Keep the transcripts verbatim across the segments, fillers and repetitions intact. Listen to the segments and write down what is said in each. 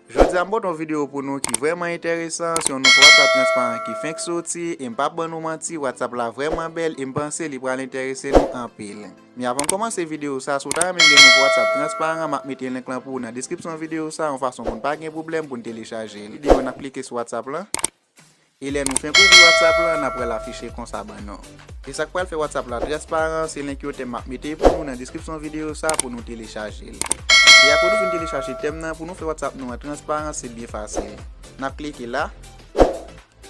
Jodi a m pote yon videyo pou nou ki vrèman enteresan, se yon nouvo WhatsApp transparan ki fenk soti, e m p ap ban nou manti, WhatsApp la vrèman bèl, e m panse li pral enterese nou anpil. Men avan m kòmanse videyo sa, si w ta renmen gen nouvo WhatsApp transparan, m ap mete link lan pou ou nan deskripsyon videyo sa, yon fason pou n pa gen pwoblèm pou n telechaje l. Videyo, n ap klike sou WhatsApp lan. E lè nou fenk ouvri WhatsApp lan, n ap wè l afiche konsa ban nou. E sa k pral fè WhatsApp la transparan, se link yo tèm m ap mete pou nou nan deskripsyon videyo sa pou nou telechaje l. E apre nou fin telechaje tèm nan, pou nou fè WhatsApp nou an transparan, se byen fasil. N ap klike la,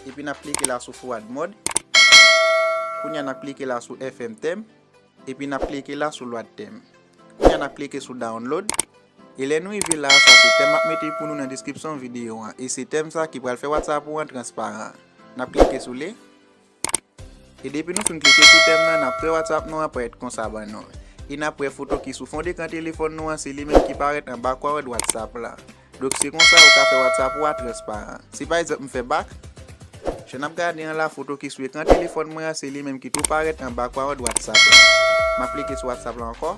epi n ap klike la sou Forward Mode. Kounye a n ap klike la sou F M Theme. Epi n ap klike la sou Load Theme. Kounye a n ap klike sou Download. E lè nou rive la, sa se tèm m ap mete pou nou nan deskripsyon videyo an. E se tèm sa ki pral fè WhatsApp ou an transparan. N ap klike sou li. E depi nou fin klike sou tèm nan, n ap fè WhatsApp nou an parèt konsa ban nou. E n ap wè foto ki sou fon dekran telefòn nou an, se li menm ki parèt anba kwadrat WhatsApp la. Donk se konsa ou ka fè WhatsApp ou a transparan. Si pa egzanp m fè back, jan n ap gade an la, foto ki sou ekran telefòn mwen an, se li menm ki tou parèt anba kwadrat WhatsApp la. M ap klike sou WhatsApp la ankò.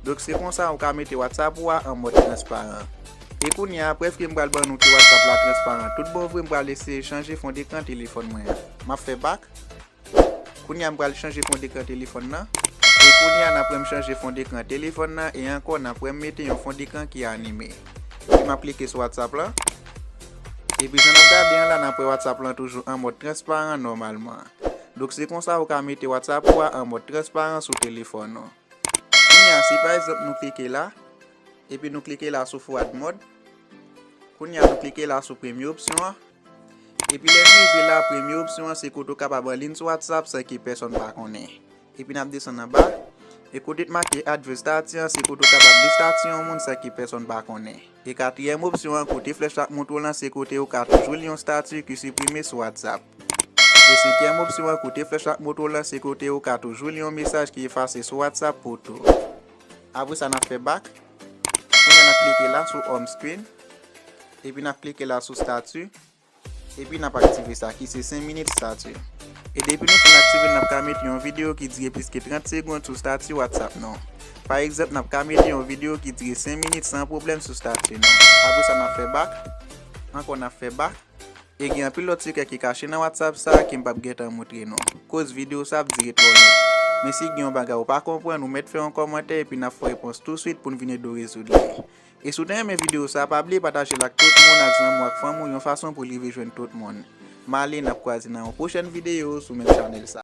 Donk se konsa ou ka mete WhatsApp ou a an mòd transparan. E kounye a, prèv ke m pral ban nou ke WhatsApp la transparan tout bon vre, m pral eseye chanje fon dekran telefòn mwen an. M ap fè back. Kounye a m pral chanje fon dekran telefòn nan. E kounye a n ap wè m chanje fon dekran telefòn nan e ankò n ap wè m mete yon fon dekran ki anime. Epi m ap klike sou WhatsApp lan. Epi jan n ap gade an la, n ap wè WhatsApp lan toujou an mòd transparan nòmalman. Donk se konsa ou ka mete WhatsApp ou a an mòd transparan sou telefòn ou. Kounye a, si pa egzanp nou klike la, epi nou klike la sou Forward Mode. Kounye a nou klike la sou premye opsyon an. Epi lè nou rive la, premye opsyon an se kote w kapab anliy sou WhatsApp san ke pèsonn pa konnen. Epi n ap desann anba. E kote t make Add View Statue an, se kote w kapab li estati yon moun san ke pèsonn pa konnen. E katriyèm opsyon an, kote flèch la ap montre w lan, se kote ou ka toujou li yon estati ki siprime sou WhatsApp. E senkyèm opsyon an, kote flèch la ap montre w lan, se kote ou ka toujou li yon mesaj ki efase sou WhatsApp pou tou. Apre sa, n ap fè back. Kounye a n ap klike la sou Home Screen. Epi n ap klike la sou Statue. Epi n ap aktive sa ki se senk minit statue. E depi nou fin aktive l, n ap ka mete yon videyo ki dire plis ke trant segonn sou statue WhatsApp nou. Pa egzanp, n ap ka mete yon videyo ki dire senk minit san pwoblèm sou statue nou. Apre sa, n ap fè back. Ankò, n ap fè back. E gen anpil lòt sekrè ki kache nan WhatsApp sa a ke m p ap gentan montre nou. Koz videyo sa ap dire twò long. Men si gen yon bagay ou pa konprann, ou mèt fè yon kòmantè epi n ap fè w repons touswit pou n vin ede w rezoud li. E si w te renmen videyo sa, pa bliye pataje l ak tout moun, ak zanmi w, ak fanmi w, yon fason pou l rive jwenn tout moun. M ale, n ap kwaze nan yon pwochèn videyo sou menm chanèl sa.